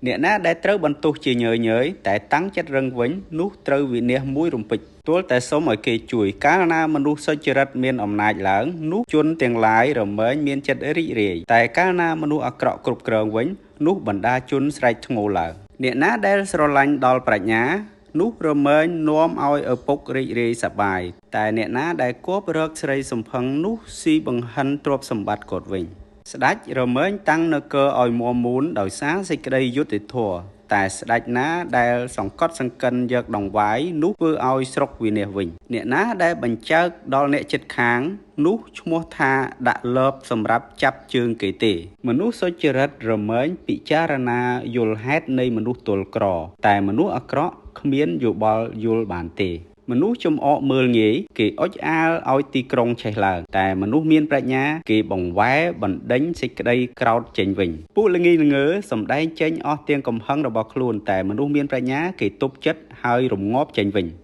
អ្នកណាដែលត្រូវបន្ទោសជាញើយៗ តែតាំងចិត្តរឹងវិញ នោះត្រូវវិនាសមួយរំពេច។ ទាល់តែសុំឲ្យគេជួយ កាលណាមនុស្សសុចរិតមានអំណាចឡើង នោះជនទាំងឡាយរមែងមានចិត្តរីករាយ តែកាលណាមនុស្សអាក្រក់គ្រប់គ្រងវិញ នោះបណ្ដាជនស្រែកធ្ងោឡើង។ អ្នកណាដែលស្រឡាញ់ដល់ប្រាជ្ញា នោះរមែងនាំឲ្យឪពុករីករាយសប្បាយ តែអ្នកណាដែលគាប់រកស្រីសំផឹងនោះស៊ីបង្ហិនទ្រព្យសម្បត្តិគាត់វិញ។ ស្ដេចរមែងតាំងនគរឲ្យមាំមួនដោយសារសេចក្តីយុត្តិធម៌ តែស្ដេចណាដែលសង្កត់សង្កិនយកដង្វាយនោះធ្វើឲ្យស្រុកវិនាសវិញ។ អ្នកណាដែលបញ្ចើកដល់អ្នកជិតខាង នោះឈ្មោះថាដាក់លបសម្រាប់ចាប់ជើងគេទេ។ មនុស្សសុចរិតរមែងពិចារណាយល់ហេតុនៃមនុស្សទល់ក្រ តែមនុស្សអាក្រក់គ្មានយោបល់យល់បានទេ។ មនុស្សចំអកមើលងាយ គេអុចអាលឲ្យទីក្រុងឆេះឡើង តែមនុស្សមានប្រាជ្ញា គេបង្វែរបណ្ដេញសេចក្តីក្រោធចេញវិញ។ ពួកល្ងីល្ងើសម្ដែងចេញអស់ទាំងកំហឹងរបស់ខ្លួន តែមនុស្សមានប្រាជ្ញា គេទប់ចិត្តហើយរំងាប់ចេញវិញ។